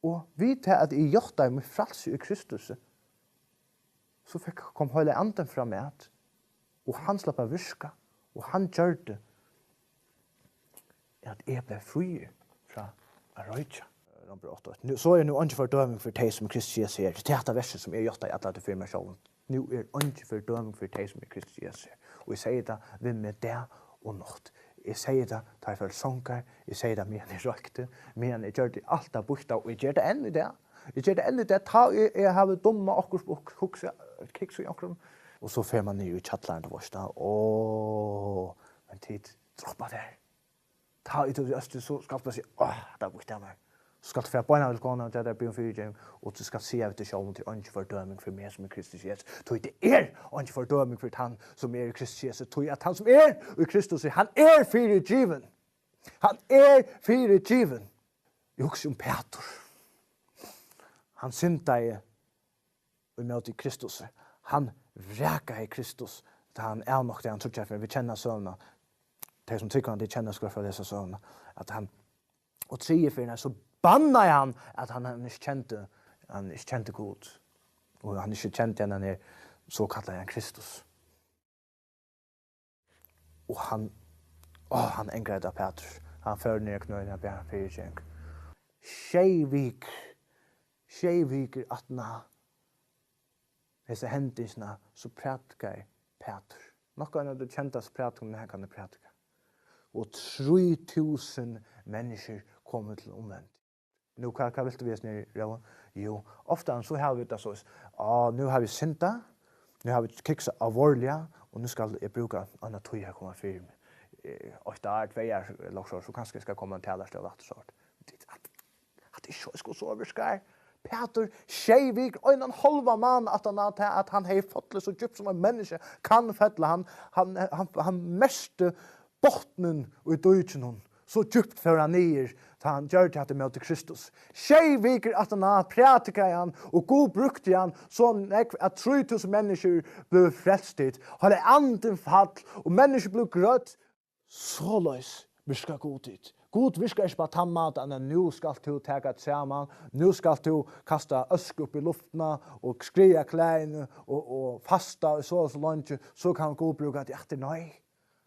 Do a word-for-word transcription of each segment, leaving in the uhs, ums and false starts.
Og við tað, at eg játtaði mítt frælsi í Kristusi, so fekk, kom Heilagi Andin fram at, og hann slapp at virka, og hann gjørdi, at eg bleiv fríur frá at roykja. Rómbræv átta eitt. Nú, so er nú eingin fordøming fyri tey, sum í Kristi Jesu eru. Tað er hetta versið, sum eg játtaði alla tíð fyri mær sjálvum. Nú er eingin fordøming fyri tey, sum í Kristi Jesu eru. Og eg segði tað við meg dag og nátt. Eg segði tað, tá eg fór til songar. Eg segði tað, meðan eg roykti, meðan eg gjørdi alt tað býtta, og eg ger tað enn í dag. Eg ger tað enn í dag, tá eg, eg havi dummað okkurt og hugsað, kiksað í onkrum. Og so fer man niður í kjallaran, tú veist tað. Áh, men tit, droppa tað. Tá ið tú ert í østrig, so skalt tú bara siga, áh, tað býtti av mær. So skalt tú fara beinanvegin til konuna og gera tær biðja um fyrigeving, og tú skalt siga við teg sjálvan, tað er eingin fordøming fyri meg, sum er Kristus Jesus. Tí tað er eingin fordøming fyri tann, sum er í Kristus Jesus. Tí at hann, sum er í Kristus, hann er fyrigivin. Hann er fyrigivin. Eg hugsi um Pætur. Hann syndaði ímóti Kristus. Hann vrakaði Kristus, tá hann avnoktaði hann tríggjar ferðir. Vit kenna søguna. Tey, sum trúgva, tey kenna, skulu fara at lesa søguna. At hann, og triðju ferðina, so bannaði hann, at hann, hann ikki kendi, hann ikki kendi Gud. Og hann ikki kendi hendan her sokallaða Kristus. Og hann, áh, hann angraði tað, Pætur. Hann fór niður á knøini og bað um fyrigeving. Sjey vikur, sjey vikur aftaná hesa hendingina, so prædikaði Pætur. Nokk ein av teimum kendastu prædikunum, hann kann prædika. Og trý túsund menniskjur komu til umvending. Nú, hvat, hvat vilt tú við hesum her, Rói? Jú, ofta so hava vit tað soleiðis, á, nú havi eg syndað, nú havi eg kiksað alvorliga, og nú skal eg brúka eina tíð at koma fyri meg. Eh, eitt ár, tvey ár, ella so, so kanska eg skal koma á ein talarstól aftur, so. Hatta er ikki, sko, so virkar. Pætur, sjey vikur, ein og ein hálvan mánað aftan á tað, at hann hevði fallið so djúpt, sum eitt menniskja kann falla. Hann, hann, hann, hann merkti botnin í díkinum. So djúpt fór hann niður, tá hann gjørdi hatta ímóti Kristus. Sjey vikur aftan á prædikaði hann, og Gud brúkti hann so nógv, at trý túsund menniskjur blivu frelst. Heilagi Andin fall, og menniskjur blivu grødd. Soleiðis virkar Gud, tit. Gud virkar ikki á tann mátan, at nú skalt tú taka teg saman, nú skalt tú kasta øsku upp í luftina og skriða klæðini og, og fasta í so og so leingi, so kann Gud brúka teg aftur. Nei.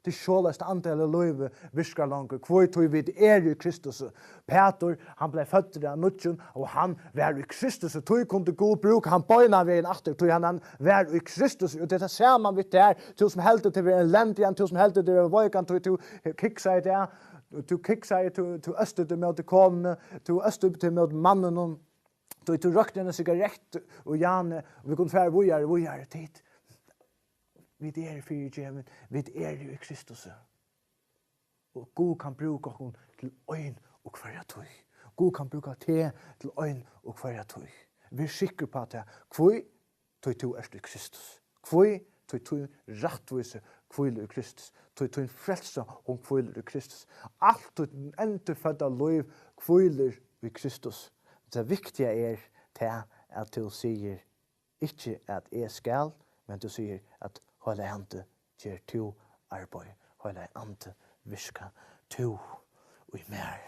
Tað er soleiðis, tað andaliga lívið virkar longur. Hví? Tí vit eru í Kristus. Pætur, hann bleiv føddur av nýggjum, og hann var í Kristus. Tí kundi Gud brúka hann beinanvegin aftur, tí hann, hann var í Kristus. Og tað er tað sama við tær, tú sum heldur teg vera elendigan, tú sum heldur teg vera veikan, tú, tú kiksaði tað, tú kiksaði, tú, tú østi teg móti konuni, tú østi teg móti manninum, tú, tú roykti eina sigarett og Jane, og vit kunnu fara víðari, víðari, tit. Vit eru fyrigivin, vit eru í Kristus. Og Gud kann brúka okkum til ein og hvørja tíð. Gud kann brúka teg til ein og hvørja tíð. Ver sikkur uppá tað. Hví? Tí tú ert í Kristus. Hví? Tí tín rættvísi hvílir í Kristus. Tí tín frelsa, hon hvílir í Kristus. Alt títt endurfødda lív hvílir í Kristus. Tað viktiga er tað, at tú sigur, ikki at eg skal, men tú sigur, at Heilagi Andi, ger tú arbeiði. Heilagi Andi, virka tú í mær.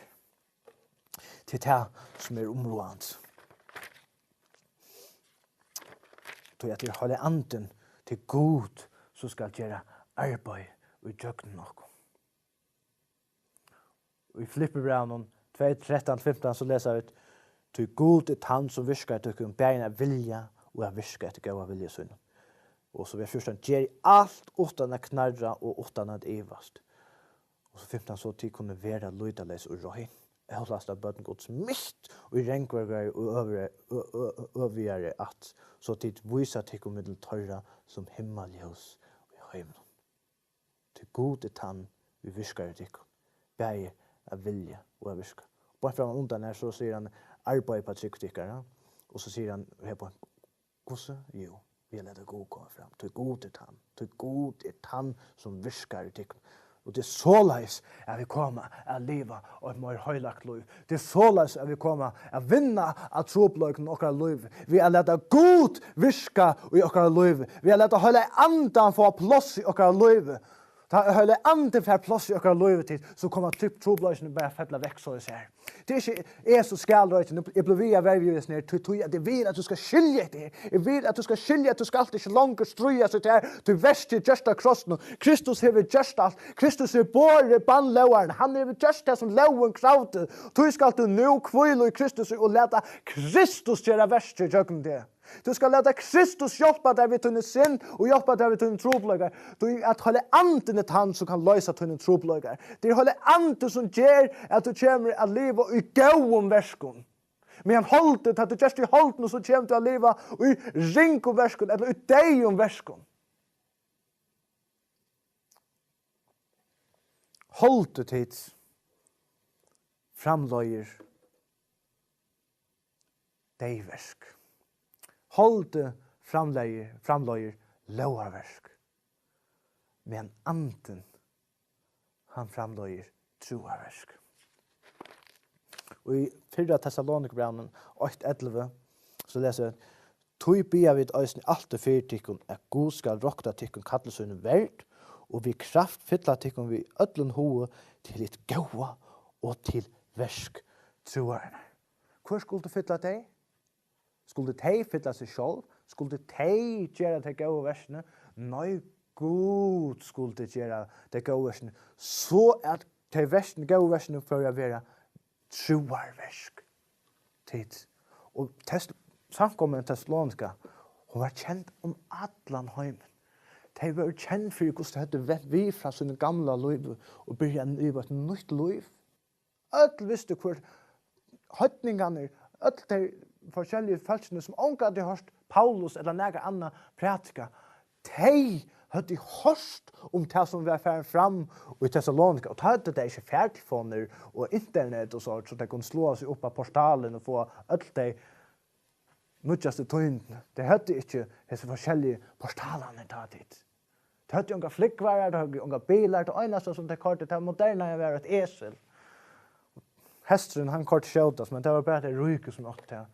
Tað er tað, sum er umráðandi. Tí at tað er Heilagi Andin, tað er Gud, sum skal gera arbeiði í gjøgnum okkum. Í Filippibrævinum tvey, trettan, fimtan, so lesa vit: "Tí Gud er tann, sum virkar í tykkum, bæði at vilja og at virka eftir góða vilja sínum." Og so vers fjúrtan: "Ger alt uttan at knarra og uttan at ivast." Og so fimtan: "So tit kunnu vera lýtaleys og rein, hóast børn Guds, mitt í rangvørgari og øvugari, ø-, ø-, ø-, øvugari ætt, so tit vísa tykkum millum teirra sum himmaljós í heiminum." Tí Gud er tann, ið virkar í tykkum, bæði at vilja og at virka. Beint fram undan her, so sigur hann: "Arbeiðið uppá trúgv tykkara." Og so sigur hann her beint: "Hvussu?" Jú, við at lata Gud koma fram. Tí Gud er tann. Tí Gud er tann, sum virkar í tykkum. Og tað er soleiðis, at vit koma at liva eitt meir heilagt lív. Tað er soleiðis, at vit koma at vinna á trupulleikunum í okkara lívi, við at lata Gud virka í okkara lívi, við at lata Heilaga Andan fáa pláss í okkara lívi. Tá Heilagi Andin fær pláss í okkara lívi, tit, so koma tru-, trupulleikarnir bara falla vekk, soleiðis her. Tað er ikki eg sum skal roykja, eg blívi við at verja í hesum her, tí, tí at eg vil, at tú skal skilja hetta her. Eg vil, at tú skal skilja, at tú skalt ikki longur stríðast við tað her, tí verkið er gjørt á krossinum. Kristus hevur gjørt alt. Kristus hevur borið bann lógarinnar. Hann hevur gjørt tað, sum lógin kravdi. Tí skalt tú nú hvíla í Kristus og lata Kristus gera verkið gjøgnum teg. Tú skalt lata Kristus hjálpa tær við tíni synd og hjálpa tær við tíni trupulleikar. Tí at Heilagi Andin er tann, sum kann loysa tíni trupulleikar. Tað er Heilagi Andin, sum ger, at tú kemur at liva í góðum verkum. Meðan holdið, tá tú gerst í holdinum, so kemur tú at liva í ringum verkum, ella í deyðum verkum. Holdið, tit, framleiðir deyðverk. Holdið framleiðir, framleiðir lógarverk. Men andin, hann framleiðir trúarverk. Og í fyrra Tessalonikabrævinum eitt ellivu, so lesa vit: Tí biðja vit eisini altíð fyri tykkum, at Gud skal rokna tykkum kalli sínum verd, og við kraft fylla tykkum við øllum hugi til hitt góða og til verk trúarinnar. Hvør skuldi fylla tey? Skuldu tey fylla seg sjálv? Skuldu tey gera tey góðu verkini? Nei, Gud skuldi gera tey góðu verkini, so at tey verkini, góðu verkini fóru at vera trúarverk. Tit. Og tes-, samkoman í Tessalonika, hon var kend um allan heimin. Tey vóru kend fyri, hvussu tey høvdu vent við frá sínum gamla lívi og byrjað at liva eitt nýtt lív. Øll vistu, hvør heidningarnir, øll tey forskelligu fólkini, sum ongantíð høvdu hoyrt Paulus ella nakar annan prædika, tey høvdu hoyrt um tað, sum var farið fram í Tessalonika, og tá høvdu tey ikki fartelefonir og internet og so, so tey kundu sláa seg upp á portalin og fáa øll tey nýggjastu tíðindini. Tey høvdu ikki hesar forskelligu portalarnar tá, tit. Tey høvdu ongar flúgvarar, tey høvdu ongar bilar, tað einasta, sum tey koyrdu, tað modernaða, var eitt esil. Hesturin, hann koyrdi skjótast, men tað var bara tey ríku, sum áttu tað.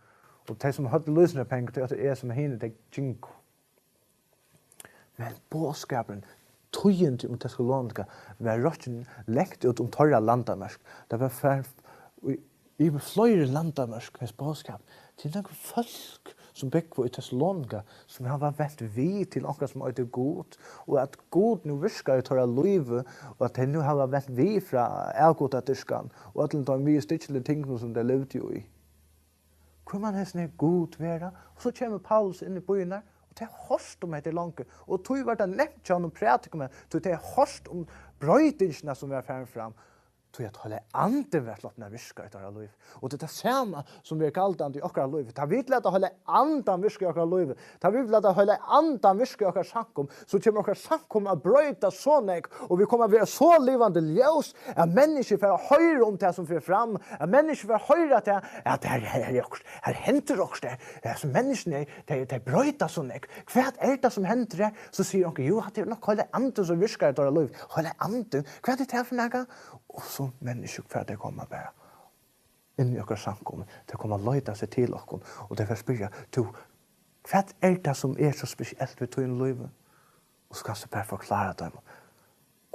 Og tey, sum høvdu lýsingarpeng, tey áttu esil, men hini, tey gingu. Men boðskapurin, tíðindi um Tessalonika, var rokkin langt út um teirra landamørk. Tað var far-, í, yvir fleiri landamørk, hesin boðskapur. Tað er nøkur fólk, sum búgva í Tessalonika, sum hava vent við til onkran, sum eitur Gud, og at Gud nú virkar í teirra lívi, og at tey nú hava vent við frá avgudadyrkan og øllum teim viðurstyggiligu tingunum, sum tey livdu í. Hvør man hesin her Gud vera? Og so kemur Paulus inn í býirnar, og tey hava hoyrt um hetta longu, og tí var tað nemt hjá honum prædikumanni, tí tey hava hoyrt um broytingina, sum var farin fram, tí at Heilagi Andin var sloppin at virka í teirra lív. Og tað er tað sama, sum verður galdandi í okkara lívi. Tá vit lata Heilaga Andan virka í okkara lívi, tá vit lata Heilaga Andan virka í okkara samkomu, so kemur okkara samkoma at broytast so nógv, og vit koma at vera so livandi ljós, at menniskju fara at hoyra um tað, sum fer fram, at menniskju fara at hoyra tað, at her, her, her er okkurt, her hendir okkurt, her, her, sum menniskjuni, tey, tey broytast so nógv. Hvat er tað, sum hendir her? So sigur onkur: Jú, hatta er nokk Heilagi Andin, sum virkar í teirra lív. Heilagi Andin, hvat er tað fyri nakað? Og so menniskju fara tey koma bara inn í okkara samkomu. Tey koma at leita seg til okkum, og tey fara at spyrja: Tú, hvat er tað, sum er so spesielt við tínum lívi? Og so kanst tú bara forklára teimum,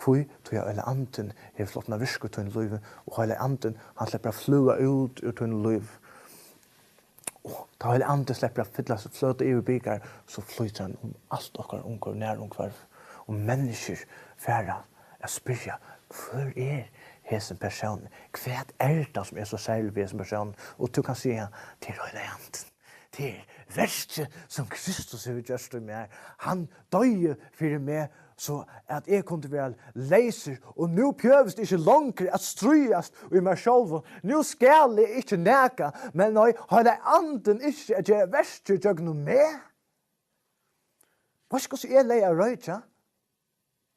hví, tí at Heilagi Andin hevur sloppin at virka í tínum lívi, og Heilagi Andin, hann sleppur at flúga út úr tínum lívi. Og tá Heilagi Andin sleppur at fylla seg, flóta yvir bikar, so flýtur hann um alt okkara umhvørvi, nærumhvørvi. Og menniskjur fara at spyrja: Hvør er hesin persónurin? Hvat er tað, sum er so serligt við hesum persóni? Og tú kanst siga: Tað er Heilagi Andin. Tað er verkið, sum Kristus hevur gjørt í mær. Hann doyði fyri meg, so at eg kundi vera leysur, og nú bjóðist ikki longur at stríðast í mær sjálvum. Nú skal eg ikki nakað, men nei, Heilagi Andin ynskir at gera verkið gjøgnum meg. Veitst, hvussu eg legði av at roykja?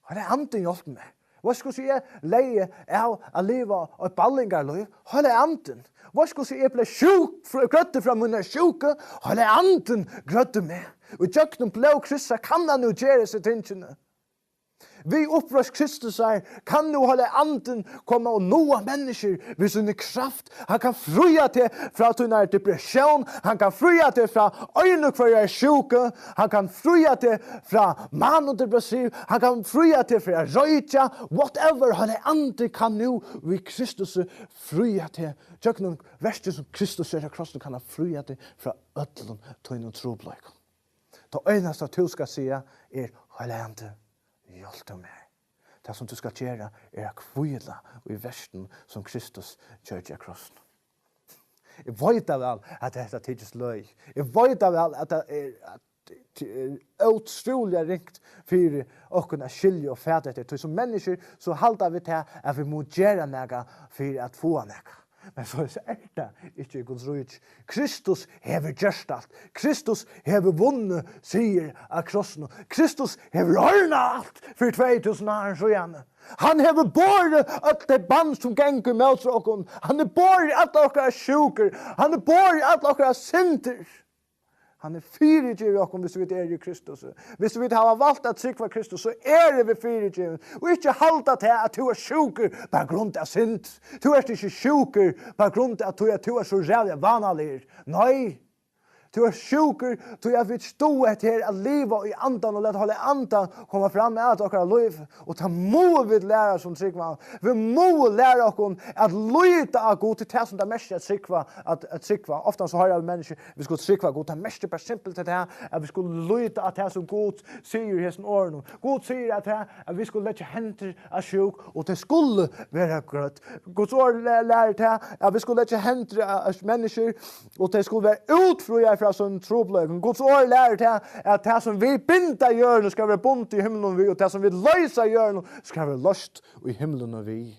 Heilagi Andin hjálpti mær. Veitst, hvussu eg legði av at liva eitt ballingarlív? Heilagi Andin. Veitst, hvussu eg bleiv sjúk, fr-, grøddur frá mínari sjúku? Heilagi Andin grøddi meg. Og gjøgnum blóð Krists kann hann nú gera hesi tingini. Við uppreisn Kristusar kann nú Heilagi Andin koma og náa menniskju við síni kraft. Hann kann fría teg frá tínari depressjón. Hann kann fría teg frá einu hvørjari sjúku. Hann kann fría teg frá manodepressiv. Hann kann fría teg frá at roykja. Whatever, Heilagi Andin kann nú við Kristus fría teg. Gjøgnum verkið sum Kristus gjørdi á krossinum kann hann fría teg frá øllum tínum trupulleikum. Tað einasta tú skalt siga er: Heilagi Andi, hjálp tú mær. Tað sum tú skalt gera er at hvíla í verkinum sum Kristus gjørdi á krossinum. Eg veit tað væl at hetta tykist løgið. Eg veit tað væl at tað er, at tað er ótrúliga ringt fyri okkum at skilja og fata hetta. Tí sum menniskjur, so halda vit tað at vit mugu gera nakað fyri at fáa nakað. Men so er tað ikki í Guds ríki. Kristus hevur gjørt alt. Kristus hevur vunnið sigur á krossinum. Kristus hevur ordnað alt fyri tvey túsund árum síðani. Hann hevur borið øll tey band sum ganga ímóti okkum. Hann hevur borið allar okkara sjúkur. Hann hevur borið allar okkara syndir. Hann er fyrigivið okkum, hvis vit eru í Kristus. Hvis vit hava valt at trúgva Kristus, so eru vit fyrigivin. Og ikki halda tað, at tú ert sjúkur på grund av synd. Tú ert ikki sjúkur på grund av tí, at tú ert so ræðuliga vánaligur. Nei. Tú ert sjúkur, tí at vit stóðu hetta her at liva í andan og lata Heilaga Andan koma fram at okkara lív. Og tað mugu vit læra sum trúgva. Vit mugu læra okkum at líta á Gud. Tað er tað sum tað merkir at trúgva, at, at trúgva. Ofta so hoyra vit menniskju, vit skulu trúgva Gud. Tað merkir bara simpelt tað, at vit skulu líta á tað sum Gud sigur í hesum orðunum. Gud sigur at tað, at vit skulu leggja hendur á sjúk, og tey skulu vera grødd. Guds orð læ-, lærir tað, at vit skulu leggja hendur á, á menniskjur, og tey skulu vera útfríaðir frá sínum trupulleikum. Guds orð lærir tað, at tað sum vit binda á jørðini skal vera bundið í himlum við, og tað sum vit loysa á jørðini skal vera loyst í himlunum við.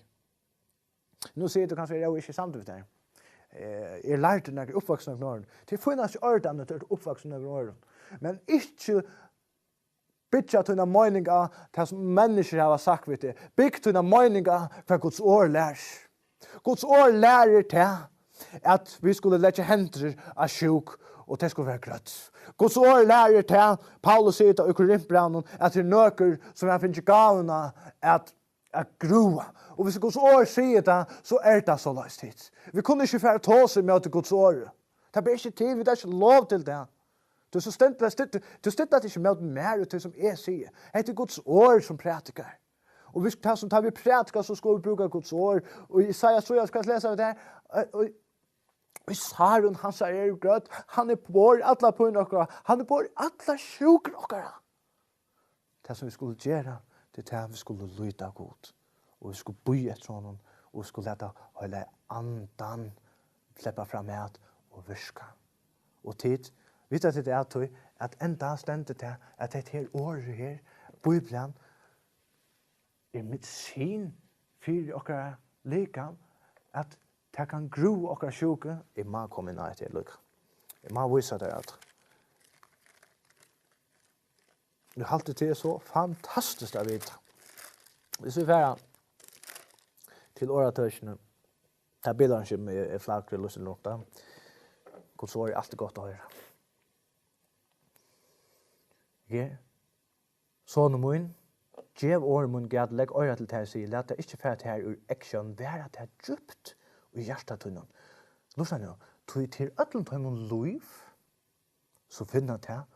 Nú sigur tú kanska: "Eg eri ikki samdur við tær." Eh, eg lærdi nakrar uppvakstrarorð. Tað er fínasta ordan, at tú ert uppvaksin í nakrum orðum. Men ikki byggja tína meining á tað, sum menniskjur hava sagt við teg. Bygg tína meining á, hvat Guds orð lærir. Guds orð lærir tað, at vit skulu leggja hendur á sjúk, og tey skulu vera grødd. Guds orð lærir tað, Paulus sigur tað í Korintbrævinum, at tað er nøkur, sum hava fingið gávuna at, at grúa. Og hvis Guds orð sigur tað, so er tað soleiðis, tit. Vit kunnu ikki fara at tosa ímóti Guds orði. Tað ber ikki til, vit hava ikki lov til tað. Tú, so stend-, stend-, tú stillar teg ikki ímóti mær og tí sum eg sigi. Hetta er Guds orð sum prædikar. Og vit, tað sum, tá vit prædika, so skulu vit brúka Guds orð. Og Jesaja trýoghálvfjerðs lesa vit har. Og, og, og sárin hansara eru grødd. Hann hevur borið allar pínur okkara. Hann hevur borið allar sjúkur okkara. Tað sum vit skulu gera, tað er tað, vit skulu líta á Gud. Og vit skulu bíða eftir honum, og vit skulu lata Heilaga Andan sleppa fram at og virka. Og tit, vita tit at tí, at enda stendur tað, at hetta her orðið her, Bíblian, er medisin fyri okkara likam, at tað kann grúva okkara sjúku. Eg má koma inn á hetta her líka. Eg má vísa tær at Eg haldi, tað er so fantastiskt at vita. Hvis vit fara til orðatøkini, tað bilar hann ikki, men eg, eg flagri lýsir rundt tað. Guds orð er altíð gott at hoyra. Her. Sonur mín, gev orð mín gætur, legg oyra til tað eg sigi, lat tað ikki fara tær úr eygsjón, vera tað djúpt í hjarta tínum. Lurta nú, tí til øllum teimum lív, so finna tað,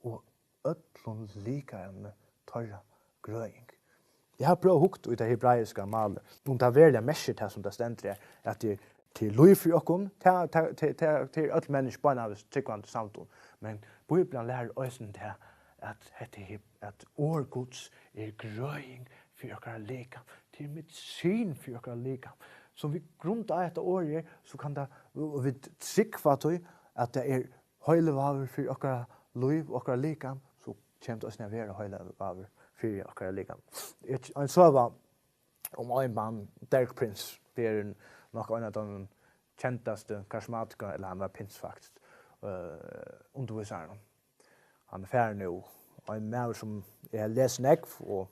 og øllum likamum teirra grøðing. Eg havi prøvað hugt í tað hebraiska málið, um tað veruliga merkir tað, sum tað stendur her, at tað er, tað er lív fyri okkum, tað, tað, tað, tað, tað er øll menniskju beinanvegin trúgvandi samd um. Men Bíblian lærir eisini tað, at hetta her, at orð Guds er grøðing fyri okkara likam, tað er medisin fyri okkara likam. Sum vit grunda á hetta orðið her, so kann tað, og vit trúgva tí, at tað er heilivágur fyri okkara lív, okkara likam, so kemur tað eisini at vera heilivágur fyri okkara likam. Ein søga um ein mann, Derek Prince, tað er nokk ein av teimum kendastu karismatikarum, ella hann var pinsevendur faktiskt, eh, undirvísari. Hann er farin nú, ein maður sum eg havi lisið nógv og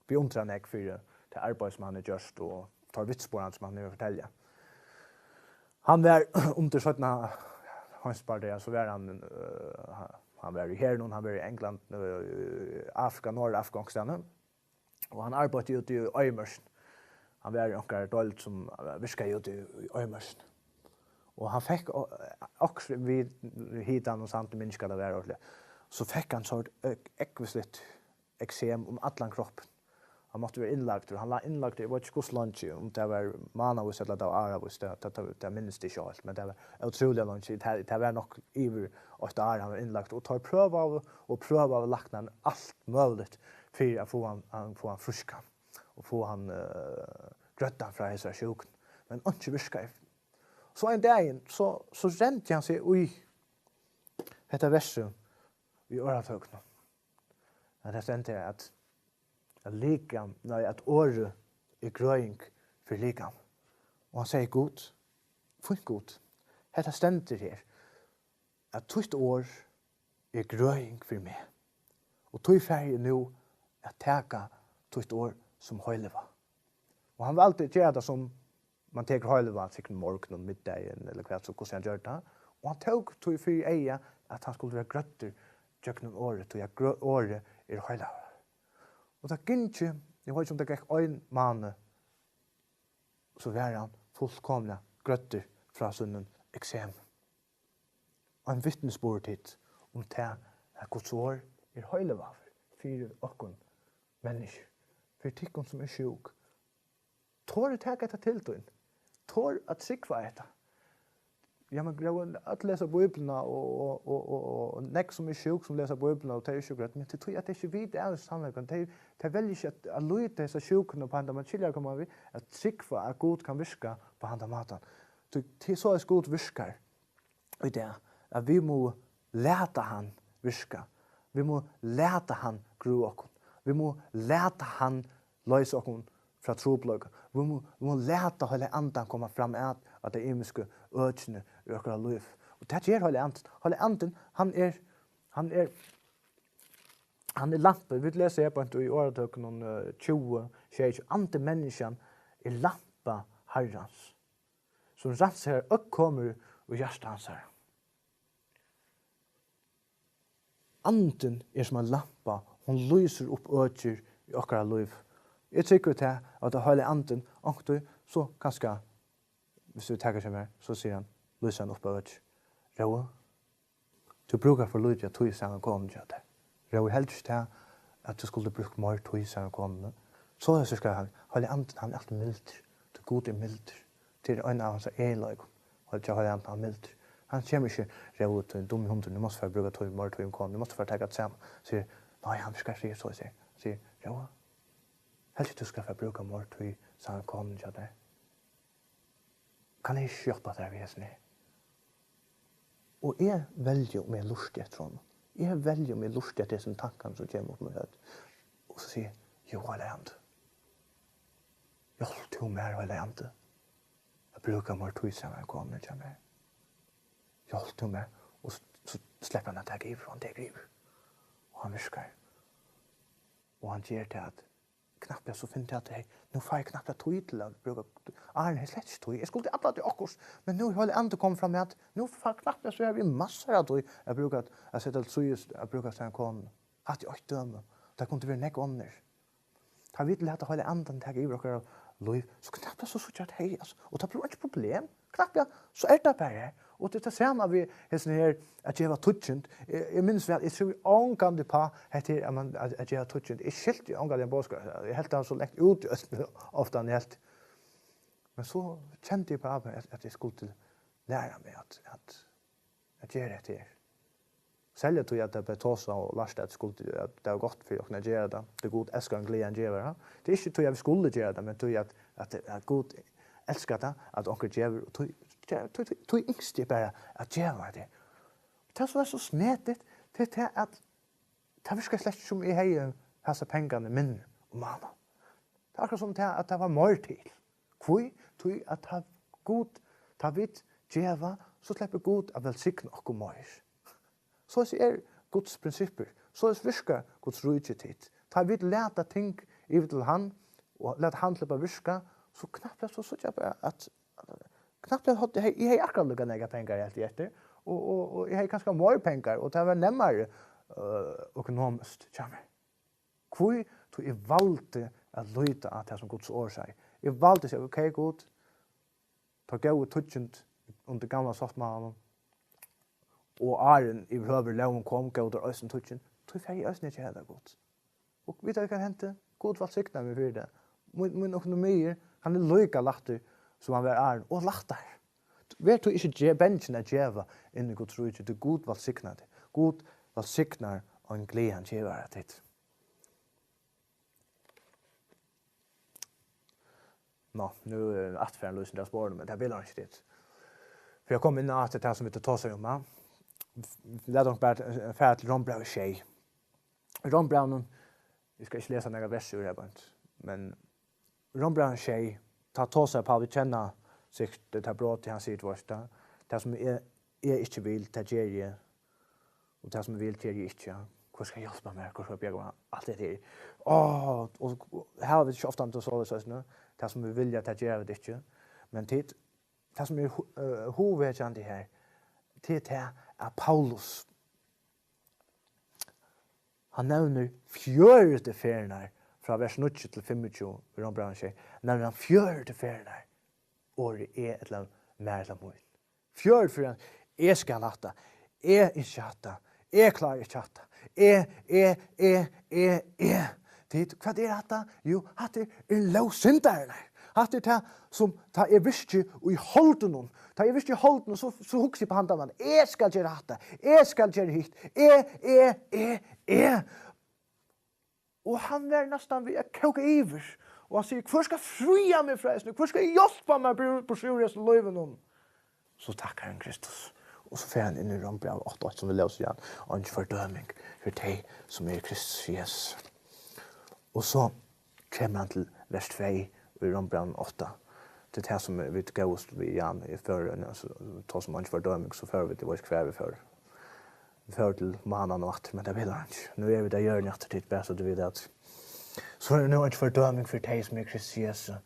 beundrað nógv fyri tað arbeiði, sum hann hevur gjørt, og teir vitsborð, sum hann hevur at fortelja. Hann var undir seinna heimsbardaga, so var hann, eh, hann var í herinum, hann var í Englandi, eh, Afrika, Norðurafrika, onkrastaðni. Og hann arbeiddi úti í oyðimørkini. Hann var í onkari deild sum, eh, virkaði úti í, í oyðimørkini. Og hann fekk o-, okkurt við hitan og sandi, minnist hvat tað var ordiliga. So fekk hann so ógvusligt eksem um allan kroppin. Hann mátti vera innlagdur. Hann lá innlagdur, eg veit ikki hvussu leingi, um tað var mánavís ella tað var áravís, tað, tað, tað, tað minnist eg ikki heilt, men tað var ótrúliga leingi. Tað, tað var nokk yvir eitt ár hann var innlagdur, og teir prøvaðu og prøvaðu læknarnir alt møguligt fyri at fáa hann, hann, fáa hann frískan og fáa hann, eh, grøddan frá hesari sjúkuni. Men einki virkaði. So ein dagin, so, so rendi hann seg í hetta versið í Orðabókini. At tað stendur at, at likam, nei, at orðið er grøðing fyri likam. Og hann segði: Gud, fínt Gud, hetta stendur her, at títt orð er grøðing fyri meg. Og tí fari eg nú at taka títt orð sum heilivág. Og hann valdi at gera tað sum man tekur heilivág, sikkurt um morgunin, um middagin, ella hvat, so hvussu hann gjørdi tað. Og hann tók tí fyri eyga, at hann skuldi vera grøddur gjøgnum orðið, tí at grø-, orðið er heilivágur. Og tað gingi, eg veit ikki, um tað gekk ein mánaður, so var hann fullkomiliga grøddur frá sínum eksemi. Ein vitnisburður tit um tað, at Guds orð er heilivágur fyri okkum menniskju, fyri tykkum sum er sjúk. Tor at taka hetta til tín. Tor at trúgva hetta. Ja, men Gróin, øll lesa Bíbliuna og, og, og, og, og, og nógv sum er sjúk sum lesa Bíbliuna, og tey eru sjúk, men tað er tí, at tey ikki vita av sannleikanum. Tey, tey velja ikki at, at líta hesa sjúkuna upp á handan, men skilja, koma við at trúgva, at Gud kann virka upp á handan mátan. Tí, tí soleiðis Gud virkar í dag, at vit mugu lata hann virka. Vit mugu lata hann grøða okkum. Vit mugu lata hann loysa okkum frá trupulleika. Vit mugu, vit mugu lata Heilaga Andan koma fram at, at tey ymisku økini í okkara lív. Og tað ger Heilagi Andin. Heilagi Andin, hann er, hann er, hann er lampi. Vit lesa her beint í Orðabókunum, eh, tjúgu, sjey: Andi menniskjan er lampa Harrans, sum rannsakar øll komur í hjarta hansara. Andin er sum ein lampa, hon lýsir upp økir í okkara lív. Eg trúgvi tað, at Heilagi Andin onkuntíð, so kanska, viss vit taka seg mær, so sigur hann, lýsir hann upp økir. Rói, tú brúkar for lítið av tíð saman við konuni hjá tær. Rói, heldur ikki tað, at tú skuldi brúkt meir tíð saman við konuni? Soleiðis skal hann, Heilagi Andin, hann er altíð mildur. Tí Gud er mildur. Tað er ein av hansara eginleikum. Og hjá Heilagi Andin, hann er mildur. Hann kemur ikki: Rói, tú ert ein dummur hundur, nú mást tú fara at brúka tíð, meir tíð við konuni, nú mást tú fara at taka teg saman. Sigur, nei, hann virkar ikki soleiðis. Sigur, Rói, heldur tú skalt fara at brúka meir tíð saman við konuni hjá tær? Kann eg ikki hjálpa tær við hesum her? Og eg velji, um eg lurti eftir honum. Eg velji, um eg lurti eftir hesum tankanum, sum kemur upp í mítt høvd. Og so sigi eg: Jú, Heilagi Andi, hjálp tú mær, Heilagi Andi, at brúka meir tíð saman við konuni hjá mær. Hjálp tú mær. Og s-, so sleppur hann at taka yvir, og hann tekur yvir. Og hann virkar. Og hann ger tað, at knappliga so finn eg at, hey, nú fái eg knappliga tíð til at brúka, áðrenn hevði eg slett ikki tíð. Eg skuldi alla tíð okkurt, men nú er Heilagi Andin komin fram við, at nú fái eg knappliga, so havi eg massar av tíð at brúka, at seta til síðis, at brúka saman við konuni. Hatta er eitt dømi. Tað kundi verið nógv onnur. Tá vit lata Heilaga Andan taka yvir okkara lív, so knappliga so síggja at, hey, altso, og tað blívur einki problem. Knappliga, so er tað bara her. Og tað er tað sama við hesum her at geva tíggjund. Eg, eg minnist væl, eg trúði ongantíð uppá hetta her, at man, at, at geva tíggjund. Eg skilti ongantíð ein boðskap. Eg helt hann so langt út, ofta hann helt. Men so kendi eg bara, at, at eg skuldi læra meg at, at, at gera hetta her. Serliga tí at tað bleiv tosað og lært, at skuldi, at tað var gott fyri okkum at gera tað. Tí Gud elskar ein glaðan gevara. Tað er ikki tí at vit skulu gera tað, men tí at, at, at Gud elskar tað, at onkur gevur, og tí, tí, tí, tí ynskti eg bara at geva tað. Tað sum var so snedigt, tað er tað, at tað virkar slett ikki sum eg hevði hasar pengarnar minni um mánaðin. Tað er akkurát sum tað, at tað var meir til. Hví? Tí at tá Gud, tá vit geva, so sleppur Gud at vælsigna okkum meir. Soleiðis er Guds prinsippir. Soleiðis virkar Guds ríki tit. Tá vit lata ting yvir til hann, og lata hann sleppa virka, so knappliga so síggja bara, at knappliga hevði, eg hevði akkurát líka nógvar pengar, helt eg eftir, og, og, og eg hevði kanska meir pengar, og tað var nemmari, øh, økonomiskt hjá mær. Hví? Tí eg valdi at líta á tað, sum Guds orð sigur. Eg valdi at siga, ok, Gud, tá góðu tíðindi undir gamla sáttmálanum, og áðrenn yvirhøvur lógin kom, góvu teir eisini tíðindi, tí fari eg eisini at gera tað, Gud. Og vita, hvat hendi? Gud vælsignaði meg fyri tað. Mín, mín økonomi er, hann er líka lættur, sum hann var áðrenn, og lættari. Ver tú ikki ge-, bangin at geva inn í Guds ríki, tí Gud vælsignar teg. Gud vælsignar ein glaðan gevara, tað. Nå, nú er aftur farin lýsing av sporinum, men tað bilar ikki, tað. Fyri at koma inn á alt tað, sum vit tosaðu um, ja. Lat okkum bara, eh, fara til Rómbrævið sjey. Rómbrævinum, eg skal ikki lesa nakað vers úr har beint, men Rómbrævinum sjey, tá tosar Paul, vit kenna sikkurt tað brotið, hann sigur, tú veitst tað, tað sum eg, eg ikki vil, tað geri eg, og tað sum eg vil, geri eg ikki, ja. Hvør skal hjálpa mær, hvør skal bjarga mær, alt hetta her. Áh, og, og hava vit ikki ofta tað soleiðis eisini, tað sum vit vilja, tað gera vit ikki, men tit, tað sum er hu-, eh, hugvekjandi her, tað er tað, at Paulus, hann nevnir fjøruti ferðirnar frá vers níggju til fimmogtjúgu í Rómbrævinum sjey, nevnir hann fjøruti ferðirnar orðið eg ella mær ella mín. Fjøruti ferðirnar, eg skal hatta, eg ynski hatta, eg klári ikki hatta, eg, eg, eg, eg, eg. Tit, hvat er hatta? Jú, hatta er, er lóg syndarinnar. Hatta er tað, sum tá eg virki í holdinum. Tá eg virki í holdinum, so, so hugsi eg upp á handan mann. Eg skal gera hatta. Eg skal gera hitt. Eg, eg, eg, eg. Og hann var næstan við at kóka yvir. Og hann sigur, hvør skal fría meg frá hesum? Hvør skal hjálpa mær bur-, burtur úr hesum lívinum? So takkar hann Kristus. Og so fer hann inn í Rómbræv átta eitt, sum vit lósu, ja. Eingin fordøming fyri tey, sum eru í Kristus Jesus. Og so kemur hann til vers tvey í Rómbrævinum átta. Tað er tað, sum vit góvust við, ja, í føroyum, altso, tá sum eingin fordøming, so fóru vit, eg veit ikki, hvar vit fóru. Vit fóru til mánan og aftur, men tað vil hann ikki. Nú eru vit á jørðini aftur, tit, bara so tit vita, at so er nú eingin fordøming fyri tey, sum eru í Kristus Jesu.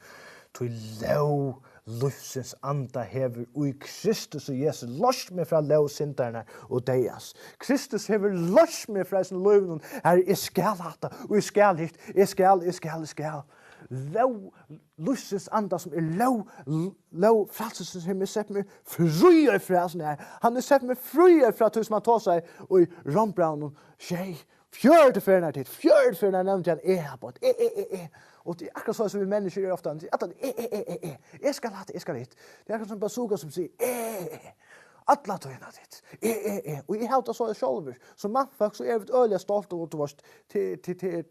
Tí lóg lívsins anda hevur í Kristus og Jesu loyst meg frá lóg syndarinnar og deyðans. Kristus hevur loyst meg frá hesum lívinum, har eg skal hatta, og eg skal hitt, eg skal, eg skal, eg skal. Lóg lívsins anda, sum er lóg, lóg frælsisins, hevur meg sett meg fríar frá hasum her. Hann hevur sett meg fríar frá tí, sum hann tosaði í Rómbrævinum sjey. Fjøruti ferðirnar, tit, fjøruti ferðirnar nevndi hann, eg havi beint, eg, eg, eg, eg. Og tað er akkurát so, sum vit menniskju eru ofta, at eg, eg, eg, eg, eg, eg skal hatta, eg skal hitt. Tað er akkurát sum bazooka, sum sigur, eg, eg, eg. Alla tíðina, tit, eg, eg, eg. Og eg havi tað so sjálvur. Sum mannfólk, so eru vit øgiliga stolt, og tú veitst, til, til, til,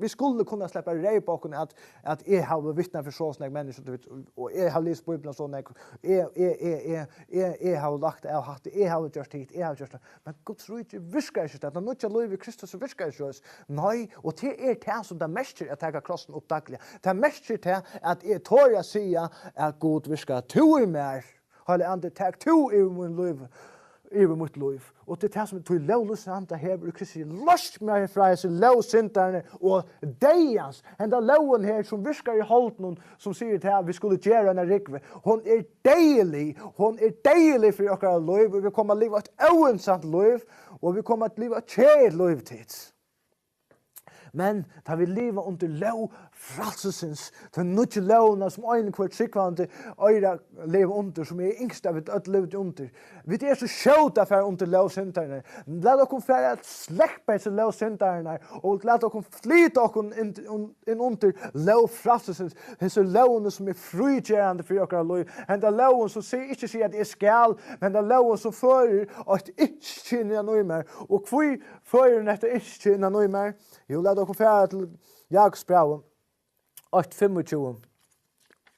vit skulu kunna sleppa at reypa okkum, at, at eg havi vitnað fyri so og so nógv menniskju, tú veit, og eg havi lisið Bíbliuna so nógv, eg, eg, eg, eg, eg, eg havi lagt av hatta, eg havi gjørt hitt, eg havi gjørt tað. Men Guds ríki virkar ikki, tað nýggja lívið í Kristus virkar ikki soleiðis. Nei, og tað er tað, sum tað merkir at taka krossin upp dagliga. Tað merkir tað, at eg tori at siga, at Gud virkar, tú í mær. Heilagi Andi, tak tú yvir mín lív, yvir mítt lív. Og tað er tað, sum tí lóg lívsins anda hevur í Kristi, loyst meg frá hesi lóg syndarinnar og deyðans. Henda lógin her, sum virkar í holdinum, sum sigur tað, at vit skulu gera eina rúgvu, hon er deyðilig, hon er deyðilig fyri okkara lív, og vit koma at liva eitt óinsamt lív, og vit koma at liva eitt keðiligt lív, tit. Men tá vit liva undir lóg frælsisins, ta nýggju lógina, sum ein og hvør trúgvandi eigur at liva undir, sum er ynskt at vit øll livdu undir. Vit eru so skjót at fara undir lóg syndarinnar. Lat okkum fara at sleppa hesi lóg syndarinnar, og lat okkum flyta okkum inn, inn, inn undir lóg frælsisins, hesi lógini, sum er frígerandi fyri okkara lív. Henda lógin, sum sigur, ikki sigur, at eg skal, men henda lógin, sum førir eitt ynski innan í mær. Og hví førir hetta ynski innan í mær? Jú, lat okkum fara til Jakobs bræv, eitt fimmogtjúgu.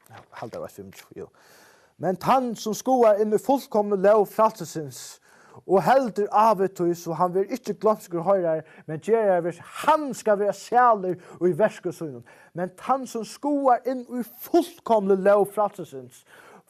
Ja, halda eitt fimmogtjúgu, jú. Men tann, sum skoðar inn í fullkomnu lóg frælsisins, og heldur á við tí, so hann verður ikki gloymskur hoyrari, men gerari, hann skal vera sælur í verkum sínum. Men tann, sum skoðar inn í fullkomnu lóg frælsisins,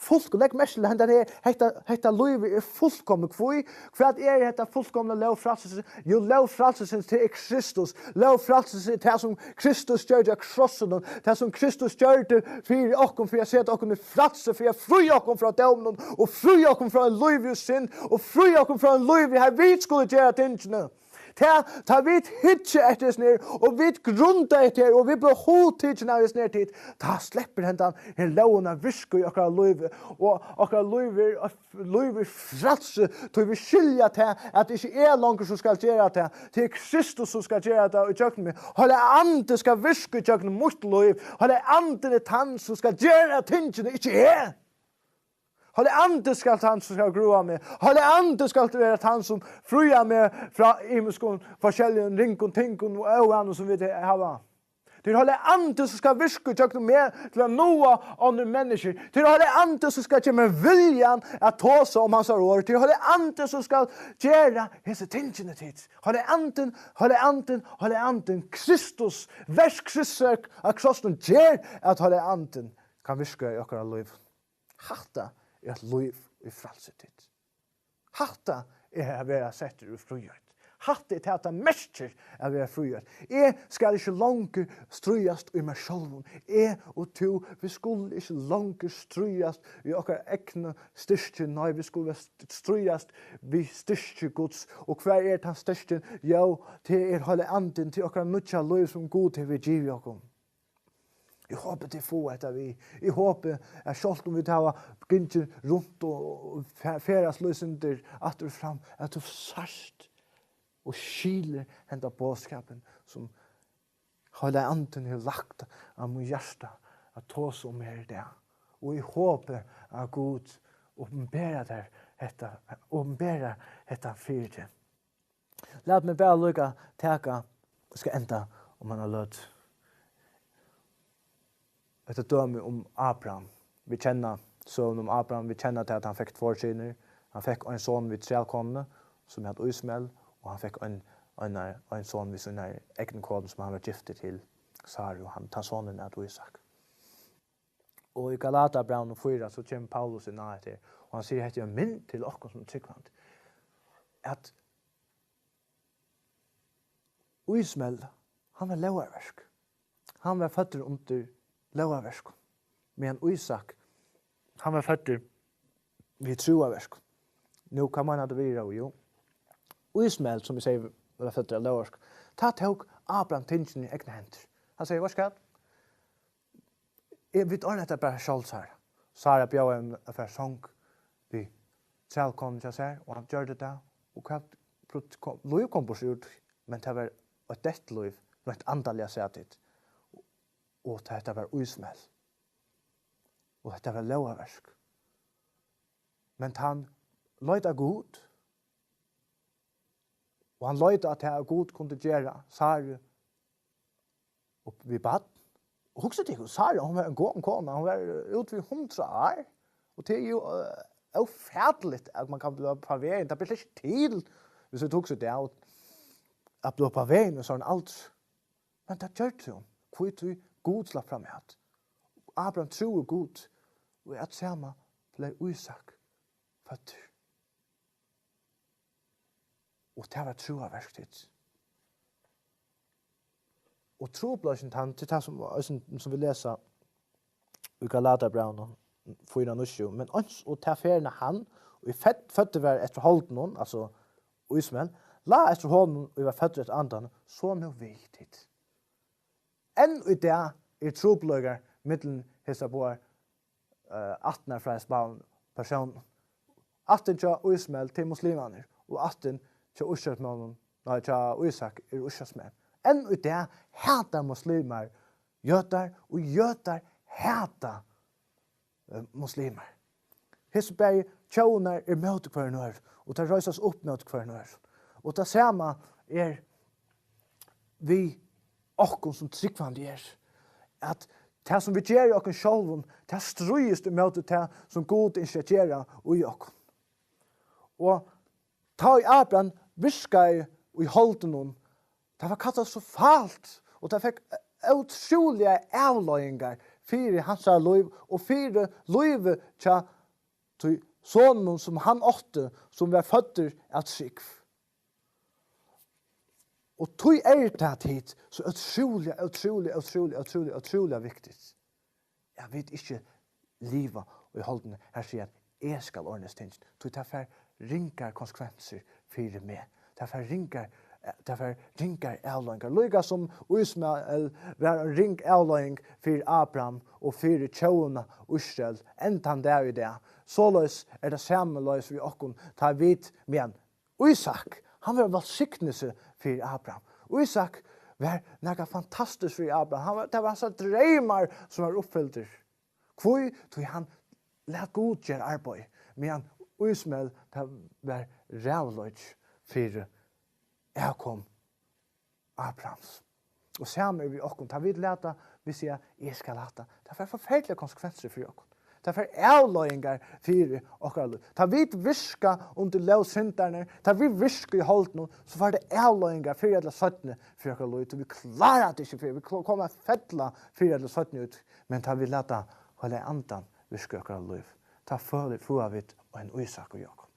fullk-, legg merki til, hendan her, hetta, hetta lívið er fullkomið. Hví? Hvat er hetta fullkomna lóg frælsisins? Jú, lóg frælsisins, tað er Kristus. Lóg frælsisins er tað, sum Kristus gjørdi á krossinum. Tað, sum Kristus gjørdi fyri okkum, fyri at seta okkum í frælsi, fyri at fría okkum frá dóminum og fría okkum frá ein lív í synd og fría okkum frá ein lív í, har vit skulu gera tingini. Tað, tá vit hyggja eftir hesum her, og vit grunda eftir her, og vit blíva hugtikin av hesum her tit, tá sleppur hendan her lógin at virka í okkara lívi, og okkara lív er, lív er frælsi, tí vit skilja tað, at tað ikki er eg longur sum skal gera tað, tað er Kristus sum skal gera tað ígjøgnum meg. Heilagi Andi skal virka ígjøgnum mítt lív. Heilagi Andin er tann sum skal gera tingini, ikki eg. Heilagi Andi skal tann sum skal gróa meg. Heilagi Andi skal vera tann sum fríar meg frá ymiskum forskelligum ringum tingum og óvanum sum vit hava. Tað er Heilagi Andi sum skal virka gjøgnum meg til at náa onnur menniskju. Tað er Heilagi Andi sum skal geva mær viljan at tosa um hansara orð. Tað er Heilagi Andi sum skal gera hesi tingini tit. Heilagi Andin, Heilagi Andin, Heilagi Andin, Kristus, verk Kristus á krossinum ger at Heilagi Andin kann virka í okkara lív. Hatta er eitt lív í frælsi tit. Hatta er at vera settur í fríheit. Hatta er tað, tað merkir at vera fríheit. Eg skal ikki longur stríðast í mær sjálvum. Eg og tú, vit skulu ikki longur stríðast í okkara egnu styrki. Nei, vit skulu st-, stríðast við styrki Guds. Og hvar er tann styrkin? Jú, tað er Heilagi Andin, tað er okkara nýggja lív, sum Gud hevur givið okkum. Eg hopi, tit fáa hetta við. Eg hopi, at sjálvt um vit hava gingið runt og, og fe-, ferðast líksindir aftur og fram, at tú sært og skilir henda boðskapin, sum Heilagi Andin hevur lagt á mítt hjarta at tosa um her í dag. Og eg hopi, at Gud opinberar tær hetta, opinberar hetta fyri teg. Lat meg bara líka taka, eg skal enda um eina løtu. Hetta dømi um Abraham. Vit kenna søguna um Abraham, vit kenna tað, at hann fekk tveir synir. Hann fekk ein son við trælkonuni, sum æt Ísmael, og hann fekk ein, ein, ein son við síni egnu konu, sum hann var giftur til, Saru, og hann, tann sonurin æt Ísak. Og í Galatarabrævinum fýra, so kemur Paulus inn á hetta her, og hann sigur, hetta er ein mynd til okkum sum trúgvandi, at Ísmael, hann var lógarverk. Hann var føddur undir lógarverkum, meðan Ísak, hann var føddur við trúarverkum. Nú, hvat meinar tú við, jú? Ísmael, sum eg sigi, var føddur av lógarverkum. Tá tók Abraham tingini í egnar hendur. Hann segði, veitst tú hvat? Eg, vit ordna hetta bara sjálv, Sara. Sara bjóðaði honum at fara í song við trælkonuni hjá sær, og hann gjørdi tað. Og hvat, prut-, kom, lív kom burtur úr tí, men tað var eitt deytt lív, reint andaliga sæð tit. Og tað, hetta var Ísmael. Og hetta var lógarverk. Men hann leit á Gud, og hann leit á tað, at Gud kundi gera Saru upp við barn. Og hugsið tykkum, Sara, hon var ein gomul kona, hon var, eh, út við hundrað ár, og tað er jú, eh, ófatiligt, at man kann blíva uppá vegin, tað ber slett ikki til, viss tú hugsar tað, at blíva uppá vegin í sovorðnum aldri. Men tað gjørdi hon, hví tí Gud slapp fram at. Abraham trúði Gud, og at sama bleiv Ísak føddur. Og tað var trúarverk tit. Og trupulleikin tann, til tað sum, sum, sum vit lesa í Galatarabrævinum fýra níggju, men eins og ta ferðina hann, ið fødd-, føddur var eftir holdinum, altso Ísmael, lá eftir honum, ið var føddur eftir andanum, so nú við tit. Enn í dag er trupulleikar millum hesar báðar, eh, ættirnar frá hesum báðum persónum. Ættin hjá Ísmael til muslimarnir og ættin hjá Ísraelsmonnum, nei, hjá Ísak er Ísraelsmenn. Enn í dag hata muslimar jødar, og jødar hata eh, muslimar. Hesir bæði tjóðirnar eru móti hvørjum øðrum, og teir reisast upp móti hvørjum øðrum. Og tað sama er við okkum sum trúgvandi er, at tað sum vit gera í okkum sjálvum, tað stríðist ímóti tað sum Gud ynskir at gera í okkum. Og tá ið Abraham virkaði í holdinum, tað var katastrofalt, og tað fekk ótrúligar avleiðingar fyri hansara lív og fyri lívið hjá tí soninum, sum hann átti, sum var føddur av trúgv. Og tí er tað tit so ótrúliga, ótrúliga, ótrúliga, ótrúliga, ótrúliga viktigt, at vit ikki liva í holdinum, har siga, at eg skal ordna hesi tingini, tí tað fær ringar konsekvensir fyri meg. Tað fær ringar, tað fær ringar avleiðingar. Líka sum Ísmael var ein ring avleiðing fyri Abraham og fyri tjóðina Ísrael, enn tann dag í dag, soleiðis er tað samleiðis við okkum, tá vit, men Ísak, hann var vælsignelse fyri Abraham. Ísak var nakað fantastiskt fyri Abraham. Hann var, tað var hansara dreymar, sum var uppfyldir. Hví? Tí hann læt Gud gera arbeiði, meðan Ísmael, tað var ræðuleiki fyri avkom Abrahams. Og sama er við okkum, tá vit lata, vit siga, "Eg skal hatta." Tað fær forferdiligar konsekvensir fyri okkum. Tað fær avleiðingar fyri okkara lív. Tá vit virka undir lóg syndarinnar, tá vit virka í holdinum, so fær tað avleiðingar fyrr ella seinni fyri okkara lív. Tí vit klára tað ikki fyrr, vit kl-, koma at fella fyrr ella seinni út. Men tá vit lata Heilaga Andan virka í okkara lív, tá føla, fáa vit ein Ísak í okkum.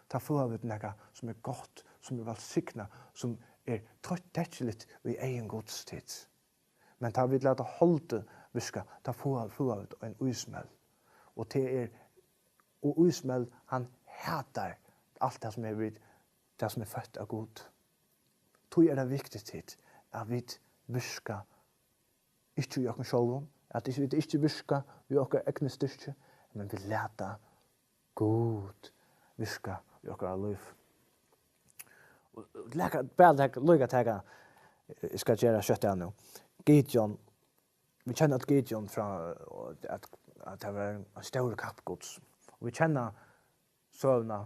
Tá fáa vit nakað, sum er gott, sum er vælsignað, sum er tøtt-, tettiligt í eygum Guds, tit. Men tá vit lata holdið virka, tá fáa, fáa vit ein Ísmael. Og tað er, og Ísmael, hann hatar alt tað, sum er við, tað, sum er føtt av Gud. Tí er tað viktigt, tit, at vit virka ikki í okkum sjálvum, at ikki, vit ikki virka við okkara egnu styrki, men vit lata Gud virka í okkara lív. Og, og laka-, bara taka, líka taka, eg skal gera skjótt av nú. Gideon, vit kenna øll Gideon frá, og at, at tað var ein stórur kappi Guds. Og vit kenna søguna,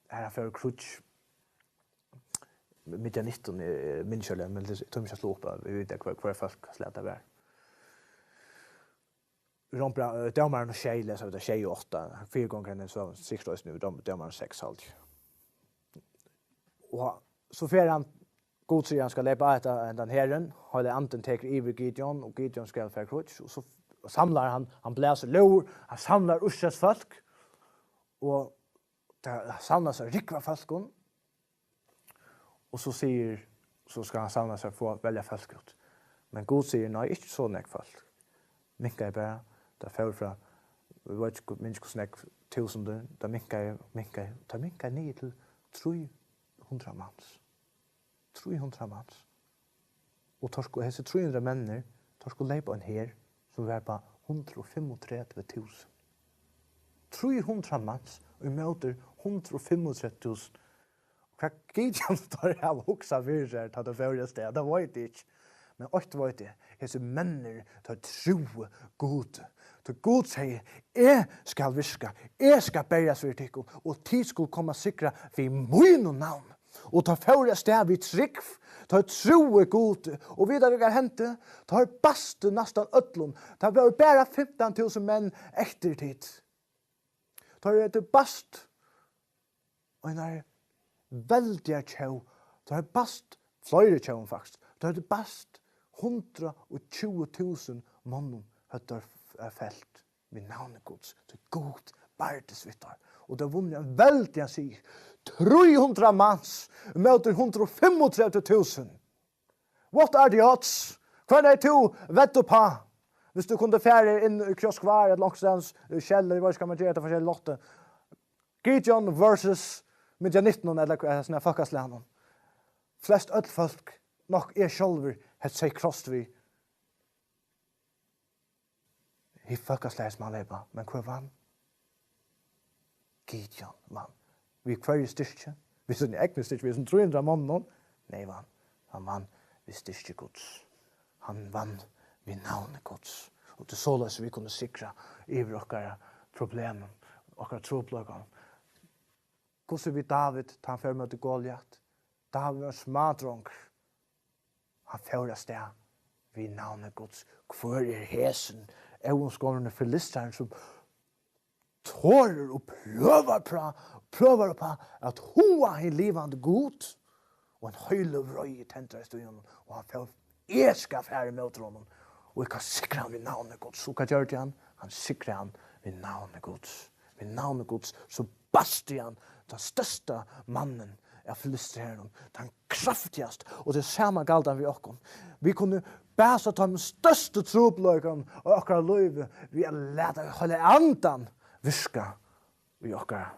har hann fór í kríggj. Midjanitum, eg, eg minnist ikki, men tað, eg tími ikki at sláa upp, at vit vita, hvør, hvør fólk slag tað var. Rómbra-, eh, Dómararnar sjey, lesa vit tað, sjey og átta. Fyrr gongur hendan søgan sikkurt eisini í Dóm-, Dómararnar seks, haldi eg. Og so fer hann, Gud sigur, hann skal leypa hetta, hendan herin, Heilagi Andin tekur yvir Gideon, og Gideon skal fara í kríggj, og so samlar hann, hann blæsur lúður, hann samlar Ísraels fólk, og tað savnast ein rúgva fólkum, og so sigur, so skal hann savna sær, fáa, velja fólk út. Men Gud sigur, nei, ikki so nógv fólk. Minkaði bara, tað fór frá, vit vita ikki, hvussu nógv túsundir, tað minkaði, minkaði, tað minkaði niður til trý hundrað mans. Trý hundrað mans. Og teir sku-, hesir trý hundrað menninir, teir skuldu leypa ein her, sum var á hundrað og fimmogtretivu túsund. Trý hundrað mans ímóti hundrað og fimmogtretivu túsund. Hvat Gideon teir hava hugsað fyri sær, tá teir fóru avstað, tað veit eg ikki. Men eitt veit eg, hesir menninir, teir trúðu Gudi. Tí Gud segði, eg skal virka, eg skal berjast fyri tykkum, og tit skulu koma sigrað við mínum navni. Og teir fóru avstað við trúgv, teir trúðu Gudi, og vita tit, hvat hendi? Teir bastu næstan øllum. Tað vóru bara fimtan túsund menn eftir, tit. Teir høvdu bast einar veldigar tjóð. Teir høvdu bast fleiri tjóð, faktiskt. Teir høvdu bast hundrað og tjúgu túsund monnum høvdu teir f-, eh, felt við navni Guds. Tí Gud bardist við teir. Og teir vunnu ein veldigan sigur. Trý hundrað mans móti hundrað og fimmogtretivu túsund. What are the odds? Hvønn hevði tú vett uppá? Hvis tú kundi farið inn í Kioskvare ella onkrastaðni, eh, Shell, eg veit ikki, hvat man ger, hetta forskellig lotto. Gideon versus Midjanitum, ella hvat er tað, fólkaslagnum. Flest øll fólk, nokk eg sjálvur, hevði sett kross við hitt fólkaslagið, sum hann leyp á, men hvør vann? Gideon vann. Við hvørji styrki? Við síni egnu styrki, við sínum trý hundrað monnum? Nei, vann. Hann vann við styrki Guds. Hann vann við navni Guds. Og tað er soleiðis, vit kunnu sigra yvir okkara problemum, okkara trupulleikum. Hvussu við David, tá hann fór móti Goliat? David var ein smádrongur. Hann fór avstað við navni Guds. Hvør er hesin óumskorni filistarin, sum torir og prøvar uppá, prøvar uppá at háða hin livandi Gud? Og ein heiløg vreiði tendraðist í honum, og hann fór, eg skal fara ímóti honum, og eg kann sigra hann við navni Guds. Og hvat gjørdi hann? Hann sigraði hann við navni Guds. Við navni Guds, so basti hann tann størsta mannin av filisterunum, tann kraftigasta, og tað sama gjaldi við okkum. Vit kunnu basta teimum størstu trupulleikunum í okkara lívi við at lata Heilaga Andan virka í okkara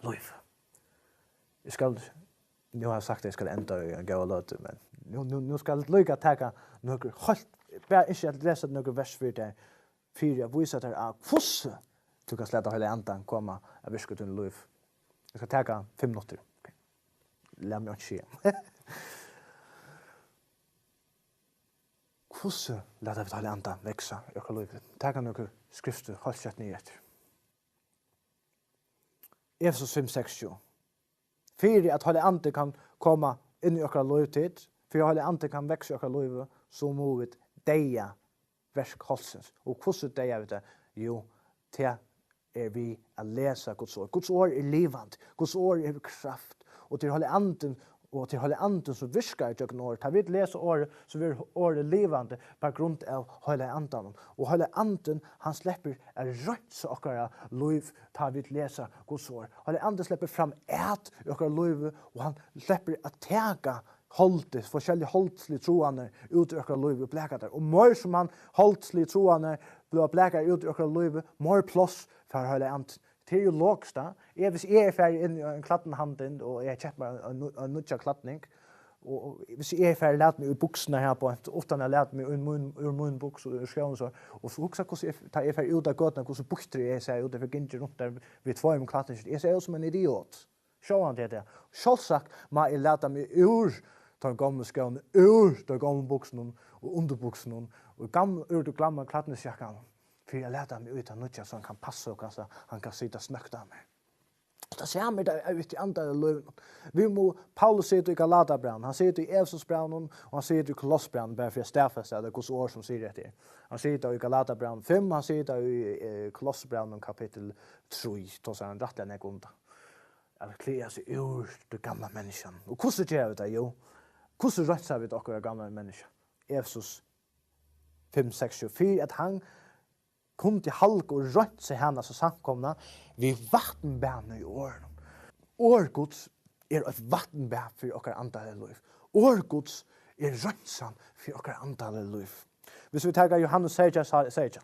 lív. Eg skal Nú havi eg sagt, at eg skal enda í ein góða løtu, men nú, nú, nú skal eg líka taka nøkur heilt, bara ynskja at lesa nøkur vers fyri tær, fyri at vísa tær á, hvussu tú kanst lata Heilaga Andan koma at virka í tíni lív. Eg skal taka fimm minuttir. Ok. Lat meg ikki siga. Hvussu lata vit Heilaga Andan vaksa í okkara lív? Taka nøkur skriftir heilt skjótt niður eftir. Efesus fimm, seks, sjey. Fyri at Heilagi Andi kann koma inn í okkara lív, tit, fyri at Heilagi Andi kann vaksa í okkara lív, so mugu vit deyða verk holdsins. Og hvussu deyða vit tað? Jú, tað er við at lesa Guds orð. Guds orð er livandi. Guds orð hevur kraft. Og tað er Heilagi Andin, og tað er Heilagi Andin, sum virkar ígjøgnum orðið. Tá vit lesa orðið, so verður orðið livandi á grund av Heilaga Andanum. Og Heilagi Andin, hann sleppur at reinsa okkara lív, tá vit lesa Guds orð. Heilagi Andin sleppur fram at í okkara lívi, og hann sleppur at taka holdið, forskelligar holdsligar tráðarnar út í okkara lív og blaka tær. Og meir sum hann holdsligu tráðarnar blíva blakaðar út í okkara lív, meir pláss fær Heilagi Andin. Tað er jú logiskt, tá. Eg, hvis eg eri farin inn í ein klædnahandil, og eg keypi mær ein, ein, ein nýggja klædning, og, og hvis eg eri farin at lata meg í buksurnar her beint, uttan at lata meg úr mín, úr mín buks og úr skónum, so, og so hugsa, hvussu eg, tá eg fari út á gøtuna, hvussu býttur eg sær út, eg fari gingið runt har við tveimum klædningum. Eg sær út sum ein idiot. Sjálvandi er tað. Sjálvsagt má eg lata meg úr teimum gomlu skónum, úr teimum gomlu buksunum og undirbuksunum og gamla, úr tí gamla klædningsjakkanum, fyri at lata meg í tað nýggja, so hann kann passa og kanska hann kann sita snøgt á mær. Og tað sama er tað í tí andaliga lívinum. Vit mugu, Paulus sigur tað í Galatabrævinum, hann sigur tað í Efesusbrævinum, og hann sigur tað í Kolossebrævinum, bara fyri at staðfesta, at tað er Guds orð, sum sigur hetta her. Hann sigur tað í Galatabrævinum fimm, hann sigur tað í, eh, Kolossebrævinum kapittul trý, tosar hann rættiliga nógv um tað. At klæða seg úr tí gamla menniskjan. Og hvussu gera vit tað? Jú, hvussu reinsa vit okkara gamla menniskja? Efesus fimm, seks, sjey, fyri at hann kundi halga og reinsa hana, so samkomuna, við vatnbaði í orðinum. Orð Guds er eitt vatnbað fyri okkara andaliga lív. Orð Guds er reinsan fyri okkara andaliga lív. Hvis vit taka Jóhannes seytjan, seytjan.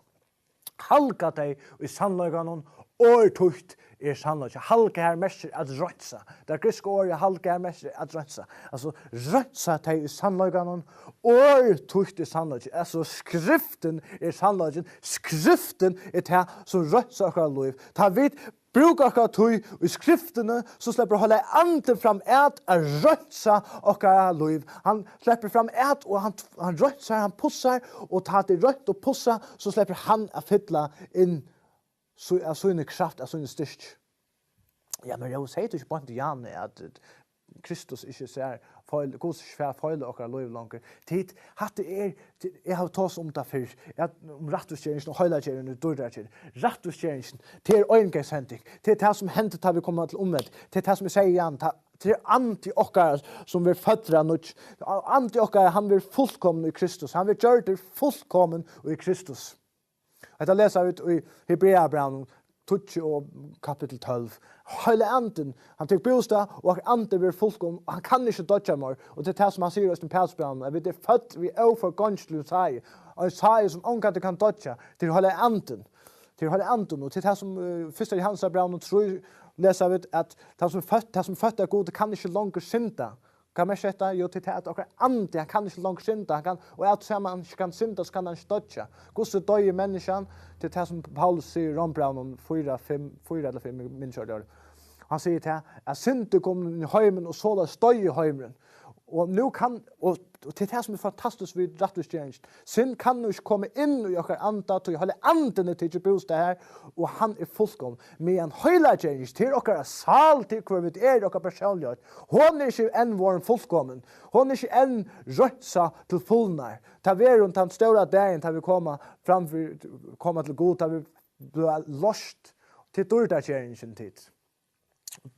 Halga tey í sannleikanum, orð títt er sannleiki. Halga her merkir at reinsa. Tað grikska orðið halga her merkir at reinsa. Altso, reinsa tey í sannleikanum, orð títt er sannleiki. Altso, skriftin er sannleikin. Skriftin er tað, sum reinsar okkara lív. Tá vit brúka okkara tíð í skriftini, so sleppur Heilagi Andin fram at, at reinsa okkara lív. Hann sleppur fram at, og hann, hann reinsar, hann pussar, og tá tað er reint og pussað, so sleppur hann at fylla inn sí-, av síni kraft, av síni styrki. Ja, men Rói, segði tú ikki beint í Jan, at, at Kristus ikki sær feil, Gud ikki sær feil í okkara lív longur? Tit, hatta er, tit, eg havi tosað um tað fyrr, at um rættvísgeringin og heilaggeringin og dýrdargeringin. Rættvísgeringin, tað er einangrandi hending. Tað er tað, sum hendir, tá vit koma til umvend. Tað er tað, sum eg segði, Jan, tað, tað er andi okkara, sum verður føddur av nýggjum. Andi okkara, hann verður fullkomin í Kristus. Hann verður gjørdur fullkomin í Kristus. Hetta lesa vit í Hebreabrævinum tíggju og kapittul tólv. Heilagi Andin, hann tekur bústað, og okkara andi verður fullkomin, og hann kann ikki doyggja meir. Og tað er tað, sum hann sigur í Pætursbrævinum, at vit eru fødd við óforgongiligum sagi. Ein sagi, sum ongantíð kann doyggja. Tað er Heilagi Andin. Tað er Heilagi Andin, og tað er tað, sum, eh, fyrsta Jóhannesarbrævinum trý lesa vit, at tað, sum er føtt, tað, sum er føtt av Gudi, kann ikki longur synda. Hvat merkir hetta? Jú, til tað, at okkara andi, hann kann ikki longur synda, hann kann, og at sama hann ikki kann synda, so kann hann ikki doyggja. Hvussu doyði menniskjan? Til tað, sum Paulus sigur í Rómbrævinum fýra, fimm, fýra ella fimm, eg minnist ikki orðið. Hann sigur tað, at syndin kom inn í heimin, og soleiðis doyði heimurin. Og nú kann, og, og til tað, sum er fantastiskt við rættvísgeringin, synd kann nú ikki koma inn í okkara anda, tí Heilagi Andin er tikin bústað har, og hann er fullkomin. Meðan heilaggeringin, til okkara sál, til hvør vit eru, okkara persónligheit, hon er ikki enn vorðin fullkomin. Hon er ikki enn reinsað til fulnar. Tað verður hon tann stóra dagin, tá vit koma fram fyri, koma til Gud, tá vit blíva loyst til dýrdargeringin, tit.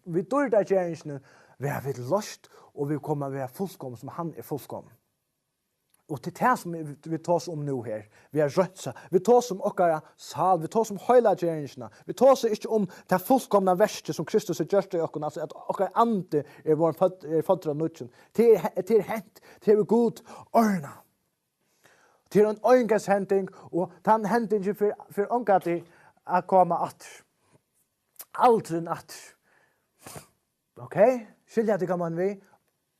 Við dýrdargeringini verða vit loyst, og vit koma at vera fullkomin, sum hann er fullkomin. Og til tað, sum vit, vit tosa um nú her, við at reinsa, vit tosa um okkara sál, vit tosa um heilaggeringina, vit tosa ikki um tað fullkomna verkið, sum Kristus hevur gjørt í okkum, altso at okkara andi er vorðin fødd, er føddur av nýggjum. Tað er he-, tað er hent, tað hevur Gud ordnað. Tað er ein einangrandi hending, og tann hendingin fer, fer ongantíð at koma aftur. Aldrin aftur. Ok? Skilja tit, hvat eg meini við?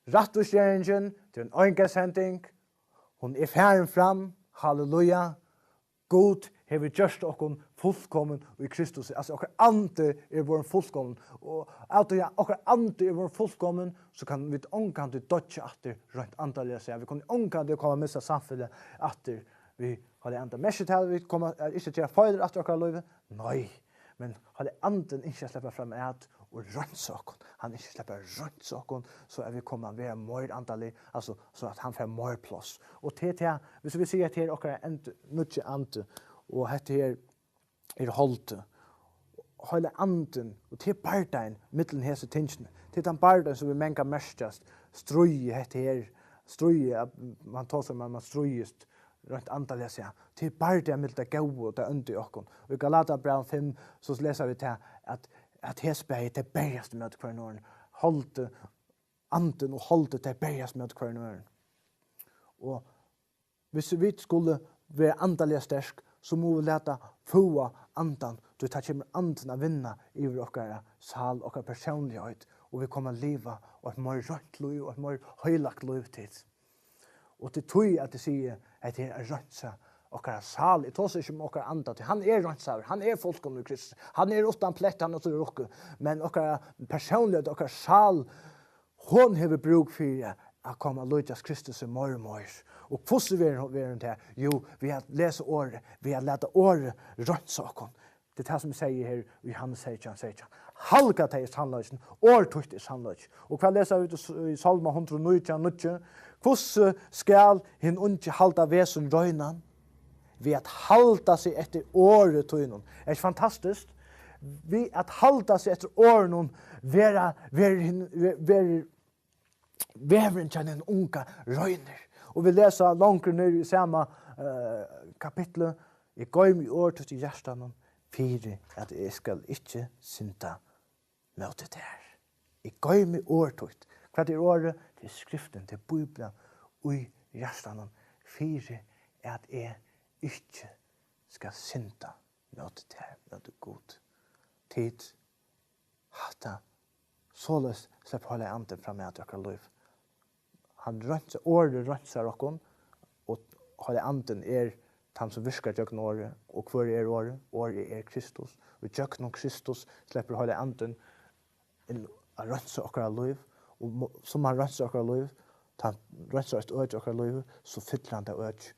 Rættvísgeringin, tað er ein eingongshending. Hon er farin fram. Halleluja. Gud hevur gjørt okkum fullkomin í Kristus. Altso, okkara andi er vorðin fullkomin. Og av tí at okkara andi er vorðin fullkomin, so kunnu vit ongantíð doyggja aftur, reint andaliga sæð. Vit kunnu ongantíð koma at missa samfelag aftur. Vit, Heilagi Andi, merkir tað, at vit koma at ikki gera feilir aftur í okkara lívi? Nei. Men Heilagi Andin ynskir at sleppa fram at og reinsa okkum. Hann ynskir at sleppa at reinsa okkum, so at vit koma at vera meir andalig, altso, so at hann fær meir pláss. Og til tað, viss vit siga, at her er okkara and-, nýggja andi, og hetta her er holdið. Heilagi Andin, og til bardagin millum hesi tingini. Til tann bardagin, sum vit manga merkjast, stríðið, hetta her, stríðið, at man tosar um, at man stríðist, reint andaliga sæð. Til bardaga millum tað góða og tað ónda í okkum. Og í Galatiabrævinum fimm, so lesa vit tað, at, at hesi bæði, tey berjast ímóti hvørjum øðrum. Holdið, andin og holdið, tey berjast ímóti hvørjum øðrum. Og viss vit skulu vera andaliga sterk, so mugu vit lata fáa andan, tí tá kemur andin at vinna yvir okkara sál, okkara persónligheit, og vit koma at liva eitt meir reint lív, eitt meir heilagt lív til. Og til tí at eg sigi, at hetta er at reinsa okkara sál. Eg tosi ikki um okkara anda, tí hann er reinsaður, hann er fullkomin í Kristus, hann er uttan plett, hann er uttan rukku, men okkara persónligheit, okkara sál, hon hevur brúk fyri at koma at líkjast Kristus meir og meir. Og hvussu verður hon, verður hon tað? Jú, við at lesa orðið, við at lata orðið reinsa okkum. Tað er tað, sum eg sigi her í Jóhannes seytjan, seytjan. Halga tey í sannleikin, orð títt er sannleiki. Og hvat lesa vit í s-, í Sálma hundrað og nítjan, níggju? Hvussu skal hin ungi halda veg sín reinan? Við at halda seg eftir orði tínum. Er ikki fantastiskt? Við at halda seg eftir orðunum, vera, verður hin, ver-, verður vegurin hjá hinum unga reinur. Og vit lesa longur niðri í sama, eh, kapitli: Eg goymi orð títt í hjartanum, fyri at eg skal ikki synda móti tær. Eg goymi orð títt. Hvat er orðið? Tað er skriftin, tað er Bíblian í hjartanum, fyri at eg ikki skal synda móti tær, móti Gud. Tit, hatta, soleiðis sleppur Heilagi Andin fram at okkara lív. Hann reinsar, orðið reinsar okkum, og Heilagi Andin er tann, sum virkar gjøgnum orðið. Og hvør er orðið? Orðið er Kristus. Og gjøgnum Kristus sleppur Heilagi Andin inn at reinsa okkara lív, og mo-, sum hann reinsar okkara lív, tá hann reinsar eitt øki í okkara lív, so fyllir hann tað økið,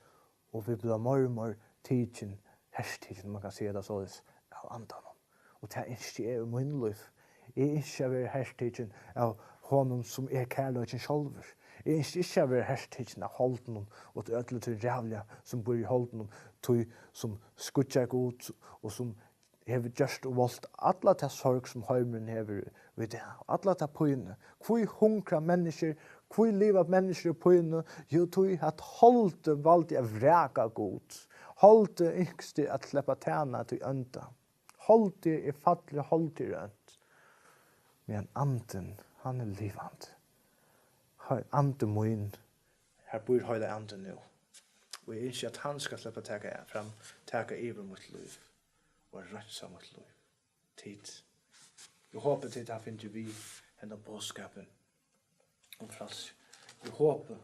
og vit blíva meir og meir tikin, hertikin, um man kann siga tað soleiðis, av Andanum. Og tað ynski eg í mínum lívi. Eg ynski at vera hertikin av honum, sum er kærleikin sjálvur. Eg ynski ikki at vera hertikin av holdinum og tí øllum tí ræðuliga, sum býr í holdinum, tí sum skýggjar Gud og sum hevur gjørt og volt alla ta sorg, sum heimurin hevur í dag, alla ta pínu. Hví hungra menniskjur, hví liva menniskjur í pínu? Jú, tí at holdið valdi at vraka Gud. Holdið ynskti at sleppa tæna tí ónda. Holdið er fallið, holdið er ónt. Men andin, hann er livandi. Hei, andi mín, har býr Heilagi Andin nú. Og eg ynski, at hann skal sleppa taka fram, taka yvir mítt lív og reinsa mítt lív. Tit, eg hopi, tit hava fingið við hendan boðskapin um frælsi. Eg hopi,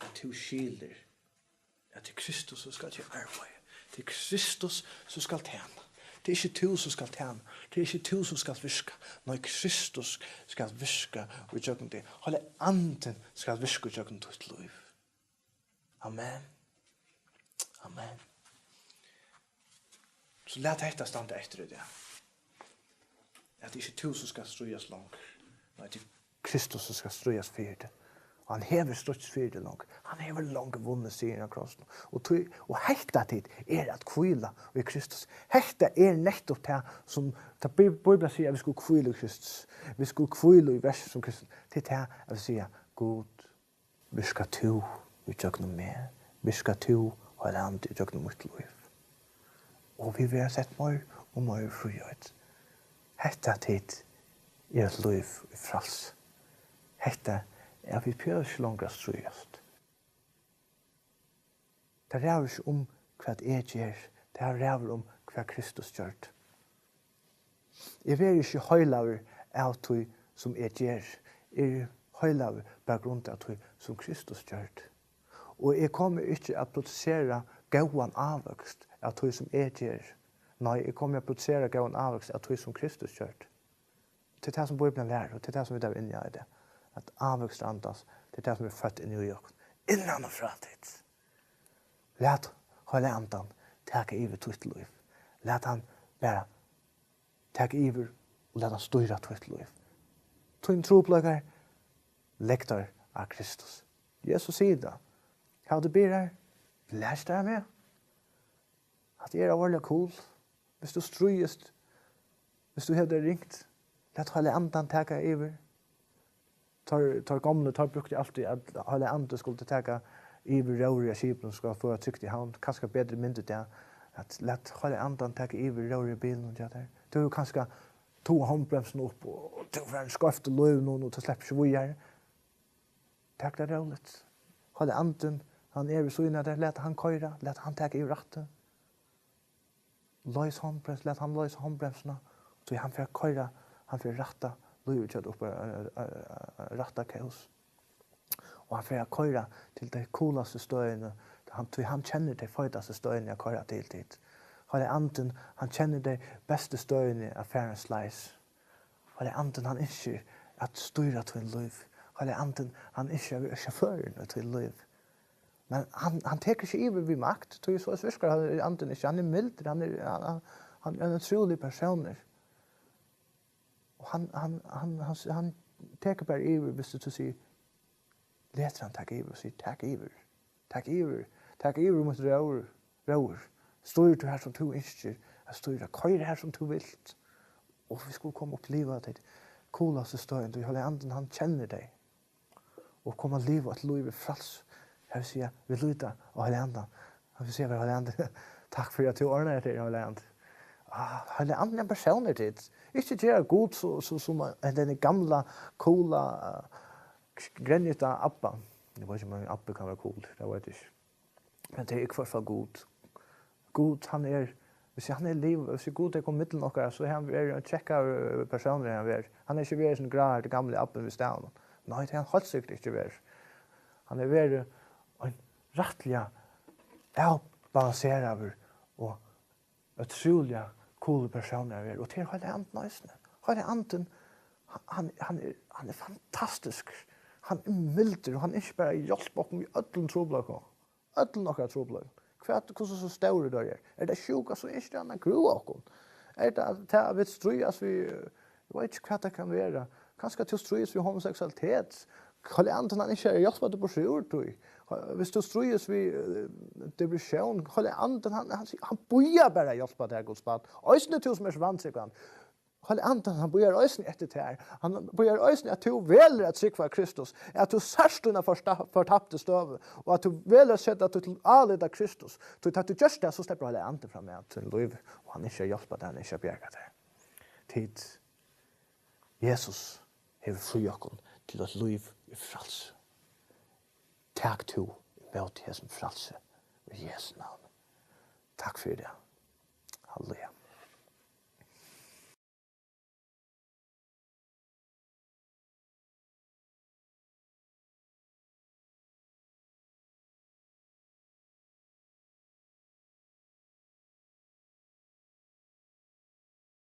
at tú skilir, at tað er Kristus, sum skal til arbeiði. Tað er Kristus, sum skal tæna. Tað er ikki tú, sum skal tæna. Tað er ikki tú, sum skal virka. Nei, Kristus skal virka í gjøgnum teg. Heilagi Andin skal virka í gjøgnum títt lív. Amen. Amen. So lat hetta standa eftir í dag. At tað er ikki tú, sum skal stríðast longur. Nei, tað er Kristus, sum skal stríðast fyri teg. Og hann hevur stríðst fyri teg longu. Hann hevur longu vunnið sigurin á krossinum. Og tí, og hetta, tit, er at hvíla í Kristus. Hetta er nettupp tað, sum tað Bí-, Bíblian sigur, at vit skulu hvíla í Kristus. Vit skulu hvíla í versi sum Kristus. Tað er tað at siga, Gud, virka tú í gjøgnum meg, virka tú, Heilagi Andi, í gjøgnum mítt lív. Og vit verða sett meir og meir í fríheit. Hetta, tit, er eitt lív í frælsi. Hetta er, at vit behøva ikki longur at stríðast. Tað ræður ikki um, hvat eg geri, tað ræður um, hvat Kristus gjørdi. Eg verði ikki heilagur av tí, sum eg geri. Eg eri heilagur bara grund av tí, sum Kristus gjørdi. Og eg komi ikki at produsera góðan ávøkst av tí, sum eg geri. Nei, eg komi at produsera góðan ávøkst av tí, sum Kristus gjørdi. Tað er tað, sum Bíblian lærir, og tað er tað, sum vit hava inni í dag. At ávøkstur Andans, tað er tað, sum er føtt inn í okkum. Innan og frá tí. Lat Heilaga Andan taka yvir títt lív. Lat hann bara taka yvir og lat hann stýra títt lív. Tín trupulleikar, legg teir á Kristus. Jesus sigur tað. Hava tú byrðar, les tær av meg. Hatta er ógvuliga cool. Viss tú stríðist, viss tú hevur tað ringt, lat Heilaga Andan taka yvir. Teir, teir gomlu, teir brúktu altíð, at Heilagi Andi skuldi taka yvir róðrið á skipinum, skal føra trygt í havn. Kanska betri mynd í dag, at lat Heilaga Andan taka yvir róðrið í bilinum hjá tær. Tú hevur kanska togað hondbremsuna upp, og, og tú fert skeivt í lívinum, og tú sleppur ikki víðari. Tak tað róligt. Heilagi Andin, hann er við síðuna av tær, lat hann koyra, lat hann taka yvir rattin. Loys hondbrems-, lat hann loysa hondbremsuna, tí hann fer at koyra, hann fer at rætta lívið hjá tær upp á, á, á, á, á rætta kós. Og hann fer at koyra til tey coolastu støðini, hann, tí hann kennir tey feitastu støðini at koyra til tit. Heilagi Andin, hann kennir tey bestu støðini at fara ein slice. Heilagi Andin, hann ynskir at stýra tín lív. Heilagi Andin, hann ynskir at vera sjåførin í tín lív. Men hann, hann tekur ikki yvir við makt, tí so virkar hann, Andin ikki. Hann er mildur, hann er, hann, hann, hann er ein trúligur persónur. Og hann, hann, hann, hann, hann tekur bara yvir, viss tú sigur, letur hann taka yvir og sigur, tak yvir, tak yvir, tak yvir mítt róður, róður. Stýr tú har sum tú ynskir at stýra, koyr har sum tú vilt. Og vit skulu koma og uppliva tey coolastu støðini, tí Heilagi Andin, hann kennir tey. Og koma at liva eitt lív í frælsi. Tað vil siga, vit líta á Heilaga Andan. Hann vil siga, Heilagi Andi, takk fyri at tú ordnaði hetta, Heilagi Andi. Ah, Heilagi Andin er ein persónur tit. Ikki gera Gud so, so, sum ein, den gamla, coola, eh, grenjita abba. Eg veit ikki, um ein abbi kann vera cool, tað veit eg ikki. Men tað er í hvørt fall Gud. Gud, hann er, viss hann er liv, viss Gud er komin millum okkara, so er hann verið ein kjekkaður persónur, er hann verið. Hann er ikki verið sum gráur, gamli abbin við stavinum. Nei, tað er hann heilt sikkurt ikki verið. Hann er verið ein rættiliga avbalanseraður og ótrúliga coolur persónur at vera. Og tað er Heilagi Andin eisini. Heilagi Andin, hann, hann er, hann er fantastiskur. Hann er mildur, og hann ynskir bara at hjálpa okkum í øllum trupulleikum. Øllum okkara trupulleikum. Hvat, hvussu so stórur teir eru. Er tað sjúka, so ynskir hann at grúva okkum. Er tað tað, at vit stríðast við, eg veit ikki, hvat tað kann vera. Kanska tú stríðist við homoseksualitet. Heilagi Andin, hann ynskir at hjálpa tær burtur úr tí. Viss tú stríðist við, eh, depressión, Heilagi Andin, hann, hann, hann bíðar bara at hjálpa tær, Guds barn. Eisini tú sum ert vantrúgvandi. Heilagi Andin, hann bíðar eisini eftir tær. Hann bíðar eisini, at tú velur at trúgva Kristus, at tú sært tína forsta-, fortaptu støðu, og at tú velur at seta títt álit á Kristus. Tí tá tú gert tað, so sleppur Heilagi Andin fram í títt lív, og hann ynskir at hjálpa tær, hann ynskir at bjarga tær. Tit, Jesus hevur fríað okkum til eitt lív í frælsi. Tak tú ímóti hesum frælsi í Jesu navni. Takk fyri tað. Halleluja.